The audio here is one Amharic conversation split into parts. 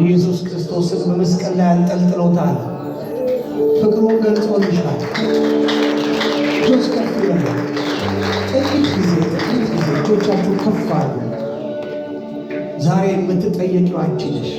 ኢየሱስ ክርስቶስን በመስቀል ላይ አንጠልጥለውታል። ፍቅሩን ገልጾልሻል። እጆች ከፍ ይበሉ። ጥቂት ጊዜ፣ ጥቂት ጊዜ እጆቻችሁ ከፍ አሉ። ዛሬ የምትጠየቂው አንቺ ነሽ።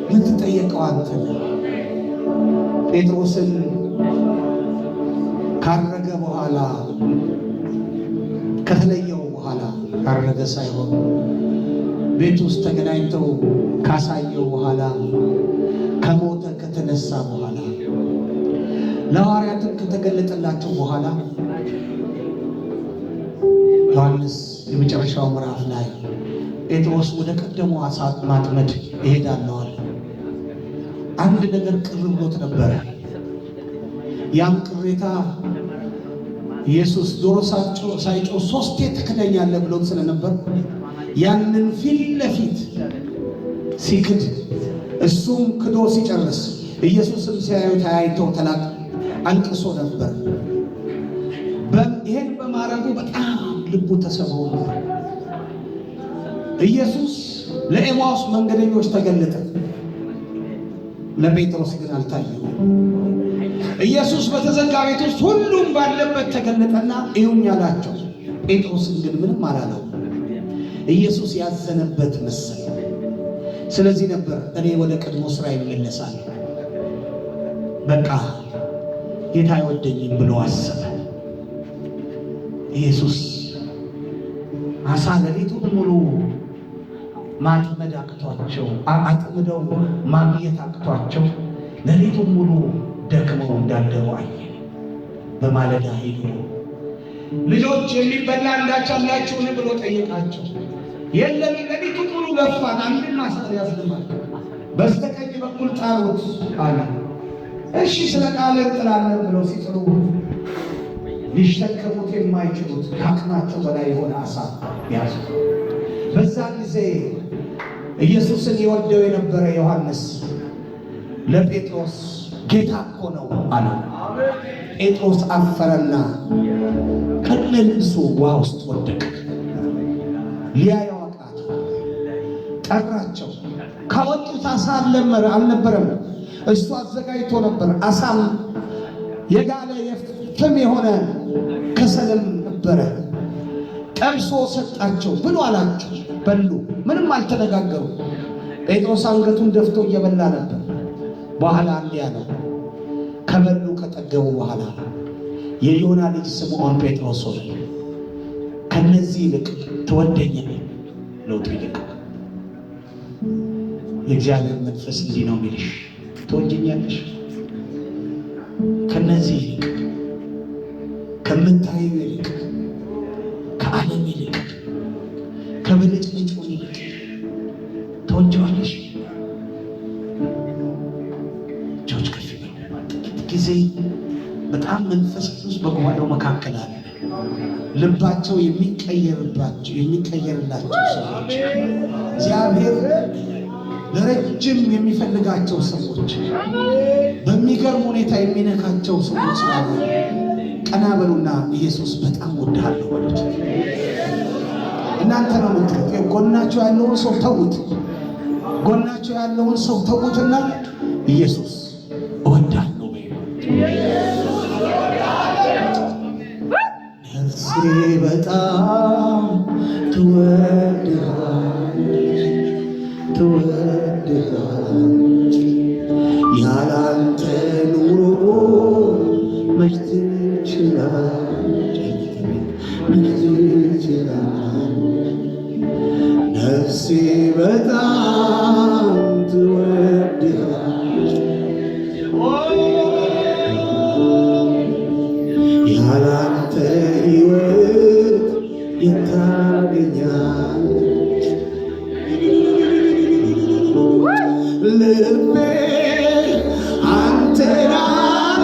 የምትጠየቀው አንተ ነህ። ጴጥሮስን ካረገ በኋላ፣ ከተለየው በኋላ፣ ካረገ ሳይሆን ቤት ውስጥ ተገናኝተው ካሳየው በኋላ፣ ከሞተ ከተነሳ በኋላ፣ ለሐዋርያትም ከተገለጠላቸው በኋላ ዮሐንስ የመጨረሻው ምዕራፍ ላይ ጴጥሮስ ወደ ቀደመው ዓሣ ማጥመድ እሄዳለሁ አለ። አንድ ነገር ቅር ብሎት ነበረ። ያም ቅሬታ ኢየሱስ ዶሮ ሳይጮህ ሶስቴ ትክደኛለህ ብሎት ስለነበር ያንን ፊት ለፊት ሲክድ፣ እሱም ክዶ ሲጨርስ፣ ኢየሱስም ሲያዩ ተያይተው ተላቅ አልቅሶ ነበር። ይሄን በማድረጉ በጣም ልቡ ተሰብሮ ነበር። ኢየሱስ ለኤማውስ መንገደኞች ተገለጠ፣ ለጴጥሮስ ግን አልታየውም። ኢየሱስ በተዘጋ ቤት ውስጥ ሁሉም ባለበት ተገለጠና እዩኝ አላቸው። ጴጥሮስን ግን ምንም አላለው። ኢየሱስ ያዘነበት መሰል። ስለዚህ ነበር እኔ ወደ ቀድሞ ስራ ይመለሳለሁ፣ በቃ ጌታ አይወደኝም ብሎ አሰበ። ኢየሱስ አሳ ሌሊቱን ሙሉ ማጥመድ አቅቷቸው፣ አጥምደው ማግኘት አቅቷቸው ሌሊቱን ሙሉ ደክመው እንዳደሩ አየ። በማለዳ ሄዶ ልጆች የሚበላ አንዳች አላችሁን ብሎ ጠየቃቸው። የለም፣ ሌሊቱን ሙሉ ለፋን፣ አንድም አሳ አልያዝንም። በስተቀኝ በኩል ጣሉት አለ። እሺ፣ ስለ ቃል እንጥላለን ብለው ሲጥሉ ሊሸከሙት የማይችሉት ከአቅማቸው በላይ የሆነ አሳ ያዙ። በዛ ጊዜ ኢየሱስን ይወደው የነበረ ዮሐንስ ለጴጥሮስ ጌታ እኮ ነው አለ። ጴጥሮስ አፈረና ከነ ልብሱ ውሃ ውስጥ ወደቀ። ሊያየው አቃተው። ጠራቸው። ካወጡት አሳ አልነበረም። እሱ አዘጋጅቶ ነበር። አሳም የጋለ የፍም የሆነ ከሰልም ነበረ። ጠብሶ ሰጣቸው። ብሉ አላቸው። በሉ። ምንም አልተነጋገሩ። ጴጥሮስ አንገቱን ደፍቶ እየበላ ነበር። በኋላ እንዲህ አለው። ከበሉ ከጠገቡ በኋላ የዮና ልጅ ስምዖን ጴጥሮስ ሆይ፣ ከነዚህ ይልቅ ትወደኛለህ ብሎ ጠየቀው። የእግዚአብሔር መንፈስ እንዲህ ነው የሚልሽ፣ ትወጂኛለሽ? ከነዚህ ይልቅ፣ ከምታዩ ይልቅ፣ ከዓለም ይልቅ፣ ከብልጭልጩ ይልቅ ትወጂዋለሽ? እጆች ከፍ ይበሉ። ጥቂት ጊዜ በጣም መንፈስ ቅዱስ በጉባኤው መካከል አለ። ልባቸው የሚቀየርባቸው የሚቀየርላቸው ሰዎች፣ እግዚአብሔር ለረጅም የሚፈልጋቸው ሰዎች፣ በሚገርም ሁኔታ የሚነካቸው ሰዎች ስላሉ ቀና በሉና ኢየሱስ በጣም ወድሃለሁ በሉት። እናንተ ነው የምትሉት። ጎናቸው ያለውን ሰው ተዉት። ጎናቸው ያለውን ሰው ተዉትና ኢየሱስ እወድሃለሁ በሉ። ነፍሴ በጣም ትወድሃለች፣ ትወድሃለች። ያላንተ ኑሮ መች ትችላለች፣ መች ትችላለች። ነፍሴ በጣም ትወድሃለች። ያላንተ ሕይወት የት ታገኛለች? ልቤ አንተን አለ፣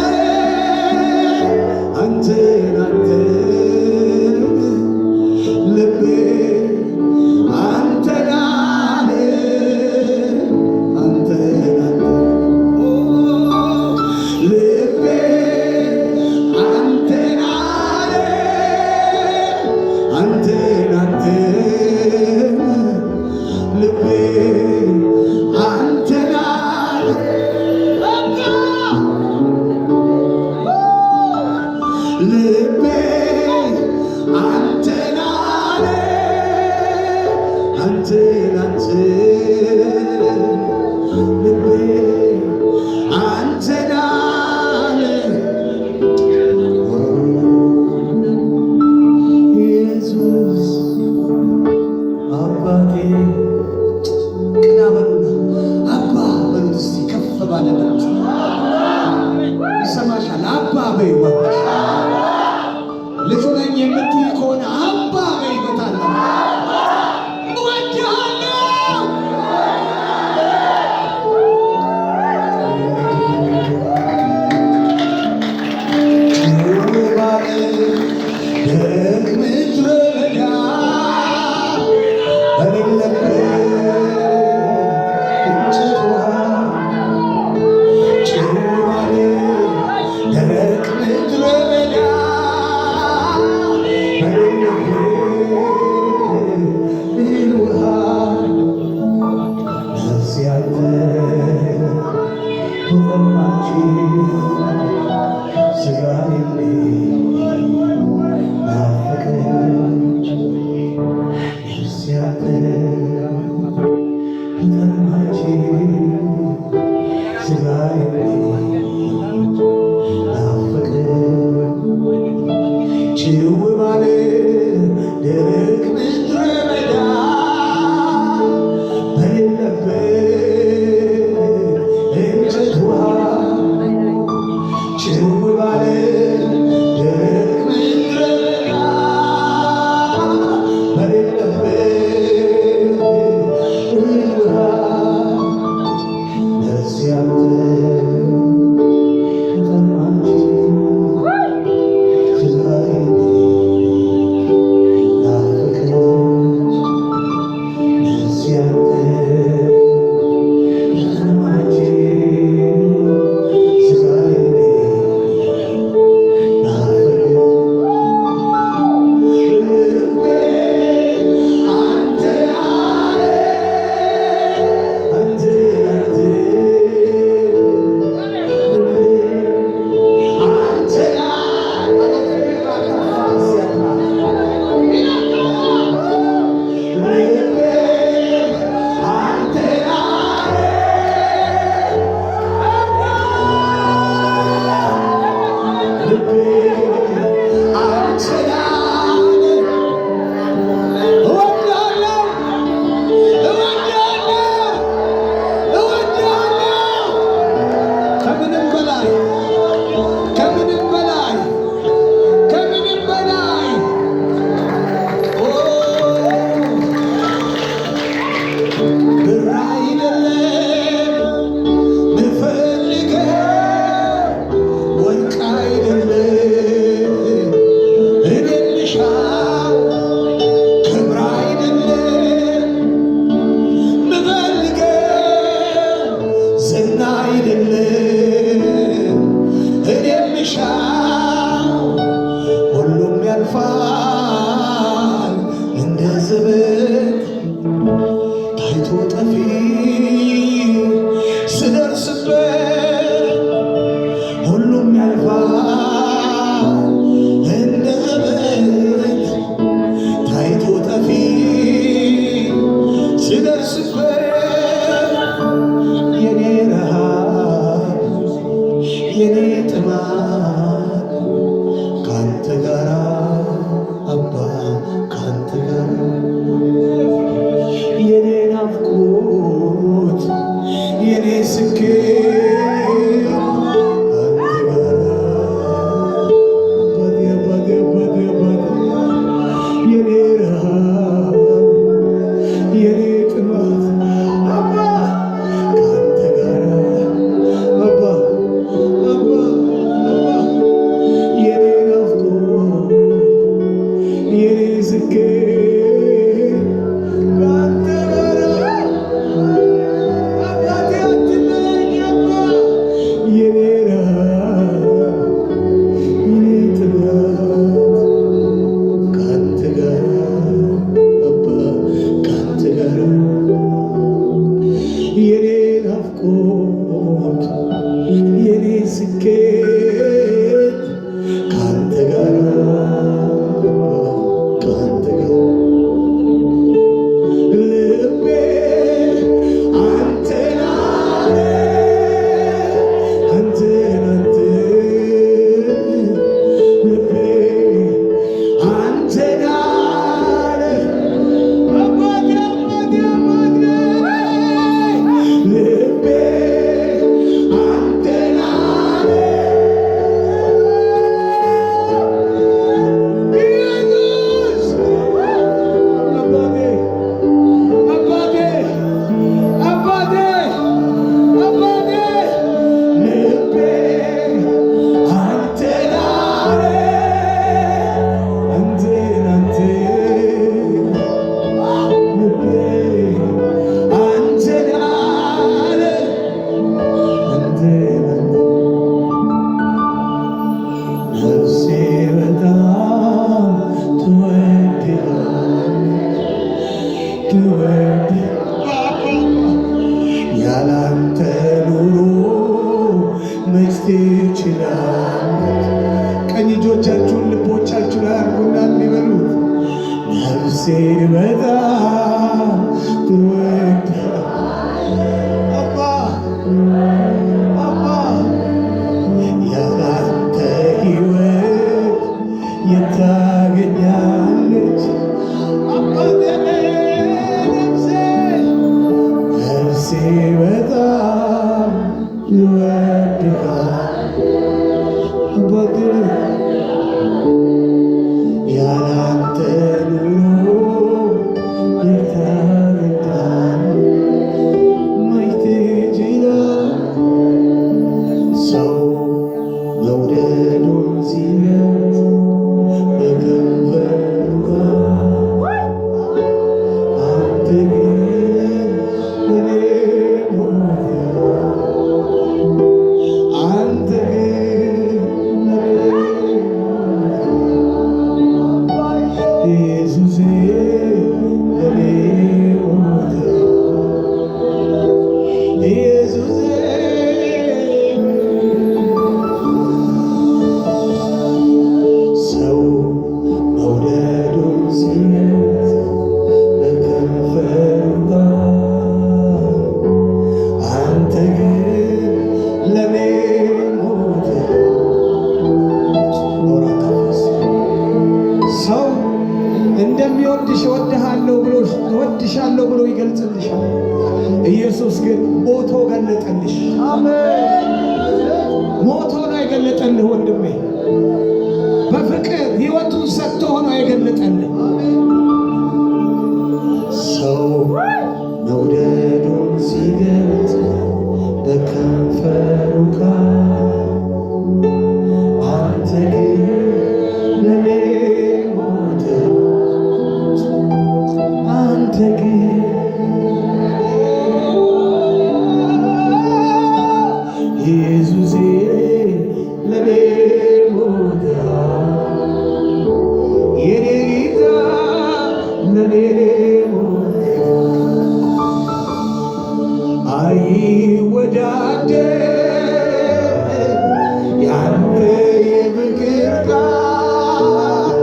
አንተን፣ አንተን። ልቤ አንተን አለ፣ አንተን፣ አንተን። ልቤ አንተን አለ፣ አንተን፣ አንተን። ልቤ አንተን ባለ ድምፅ ይሰማሻል። አባ በይ እባክሽ። ልጁ ነኝ የምትይ ከሆነ አባ በይ በታላቅ እወድሃለሁ። ደረቅ ምድረ በዳ በሌለበት እንጨት ውሃ፣ ጭው ባለ ደረቅ ምድረ በዳ በሌለበት እህል ውሃ፣ ነፍሴ አንተን ተጠማች፣ ሥጋዬም ናፈቀች። ነፍሴ አንተን ተጠማች፣ ሥጋዬም ናፈቀች። ጭው ባለ ደረቅ ምድረ በዳ በሌለበት እንጨት ውሃ፣ ጭው ባለ ደረቅ ምድረ በዳ በሌለበት እህል ውሃ፣ ነፍሴ አንተን ተጠማች፣ ሥጋዬም ናፈቀች። ነፍሴ አንተን ተጠማች፣ ሥጋዬም ናፈቀች። ልቤ አንተን አለ፣ አንተን፣ አንተን፣ አንተን ልቤ አንተን አለ፣ ልቤ አንተን አለ። እወድሃለሁ፣ እወድሃለሁ፣ እወድሃለሁ። ከምንም በላይ፣ ከምንም በላይ፣ ከምንም በላይ። ኦ፣ ብር አይደለም ምፈልገው፣ ወርቅ አይደለም እኔ ምሻው፣ ክብር አይደለም ምፈልገው፣ ዝና አይደለም እኔ ምሻው። ሁሉም ያልፋል እንደ ዘበት ታይቶ ጠፊ ስደርስበት። ሁሉም ያልፋል እንደ ዘበት ታይቶ ጠፊ ስደርስበት። የኔ ረሃብ፣ የኔ ጥማት ካንተ ጋራ አባ፣ ካንተ ጋራ። የኔ ናፍቆት፣ የኔ ስኬት ካንተ ጋራ አባቴ፣ አባቴ፣ አባቴ፣ አባቴ። የኔ ረሃብ፣ የኔ ጥማት አባ ካንተ ጋራ አባ፣ አባ፣ አባ። የኔ ናፍቆት፣ የኔ ስኬት ካንተ ጋራ አባቴ፣ አትለየኝ አባ። የኔ ረሃብ፣ የኔ ጥማት ካንተ ጋራ አባ፣ ካንተ ጋራ። የኔ ናፍቆት፣ የኔ ስኬት ካንተ ጋራ አባ፣ ካንተ ጋር። ልቤ አንተን አለ፣ አንተን፣ አንተን። ልቤ አንተን አለ አባቴ፣ አባቴ፣ አባቴ። ልቤ ያላንተ ኑሮ መች ትችላለች? ቀኝ እጆቻችሁን ልቦቻችሁ ላይ አድርጉና እንዲበሉት ነፍሴ በጣም ትወዳለች። አባ፣ አባ፣ ያላንተ ሕይወት የት ታገኛለች? አባቴ፣ ነፍሴ፣ ነፍሴ በጣም ትወድሃለች። አባቴ፣ ያላንተ ኑሮ የት ታገኛለች? መች ትችላለች? ሰው መውደዱን ሲገልጽ በከንፈሩ ቃል፣ አንተ ግን ለኔ ሞተሃል። አንተ ግን ለኔ ሞተሃል። ኢየሱሴ ለኔ ሞተሃል። ኢየሱሴ። ሰው መውደዱን ሲገልጽ በከንፈሩ ቃል፣ አንተ ግን ለኔ ሞተሃል። ሰው እንደሚወድሽ እወድሃለሁ ብሎ፣ እወድሻለሁ ብሎ ይገልጽልሻል። ኢየሱስ ግን ሞቶ ገለጠልሽ። ሞቶ ነው የገለጠልህ ወንድሜ። በፍቅር ሕይወቱን ሰጥቶ ነው የገለጠልህ። ሰው መውደዱን ሲገልጽ በከንፈሩ ቃል፣ አንተ ግን ለኔ ሞተሃል። አንተ ግን ኢየሱሴ ለኔ ሞተሃል። የኔ ጌታ ለኔ ሞተሃል። አይወዳደር ያንተ የፍቅር ቃል፣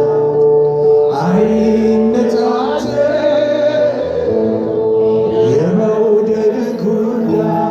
አይነጻጸር የመውደድ ጉዳይ።